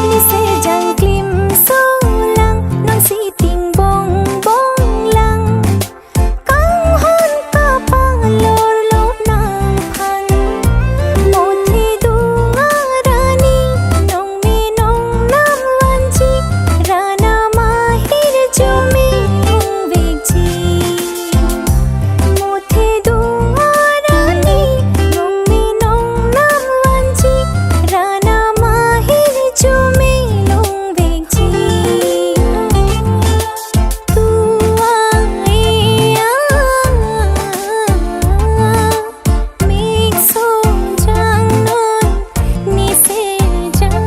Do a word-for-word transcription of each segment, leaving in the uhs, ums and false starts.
Mese jangklim solang, nang siting bong bong lang. Kanghon kapalor lo nangphan. Mothe dung arani, nong me nong nam vanji, rana mahir jume longvekji. Mothe dung arani, nong me nong nam vanji, rana mahir jume longvekji. Tua e a, mik song jang non, nise jang.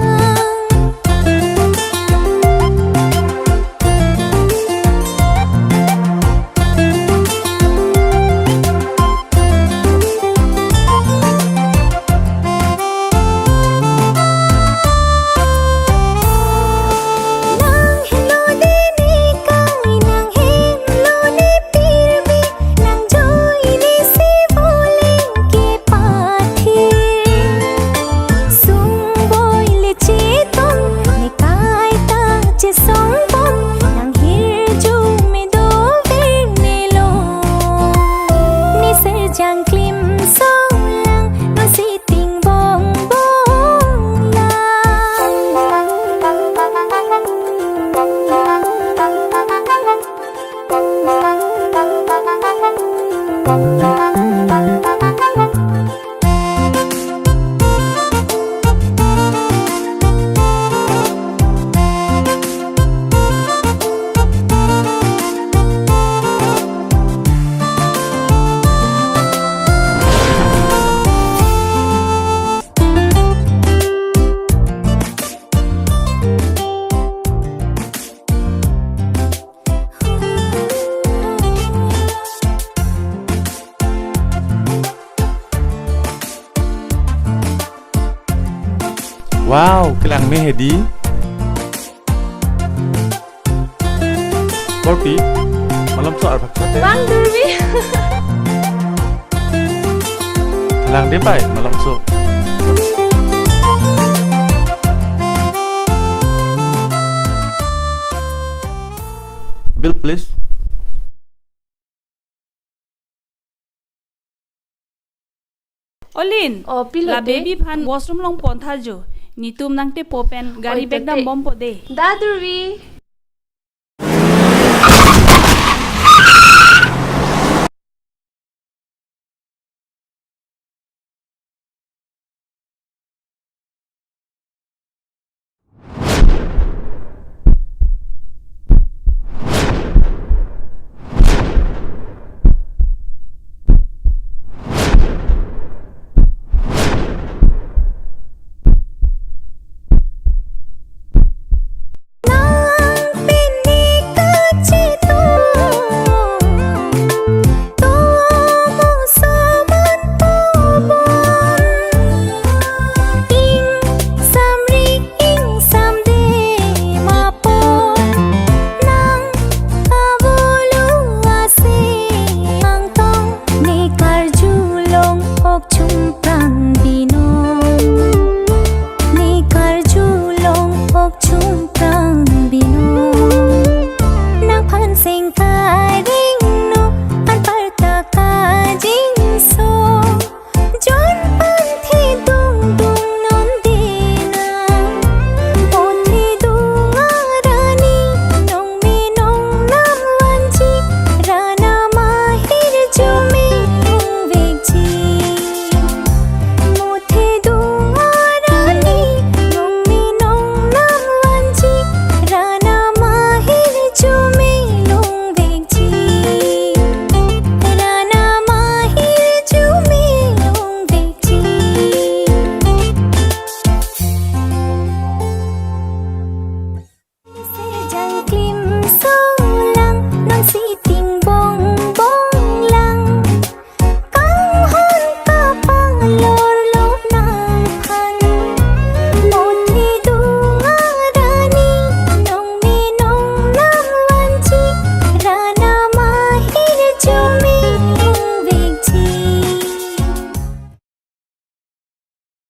Nang henlo de ne kai, nang henlo ne pirbi, nang joine si voling kepathir. Sung boi le chetong, ne kai ta chesong bom, nang hirjume dover ne lo. Nise jangklim solang, nang siting bong bong lang. Wow, kelang me hedi. Korpi, malomso arphak. Bang Durvi. Lang de pai, malomso. Bill, please. Olin, oh, pilo la te? Baby aphan washroom along pon tha jo. Nitum nangtepo pen gari, oi, bag to dam te. Bompo de. Da Durvi.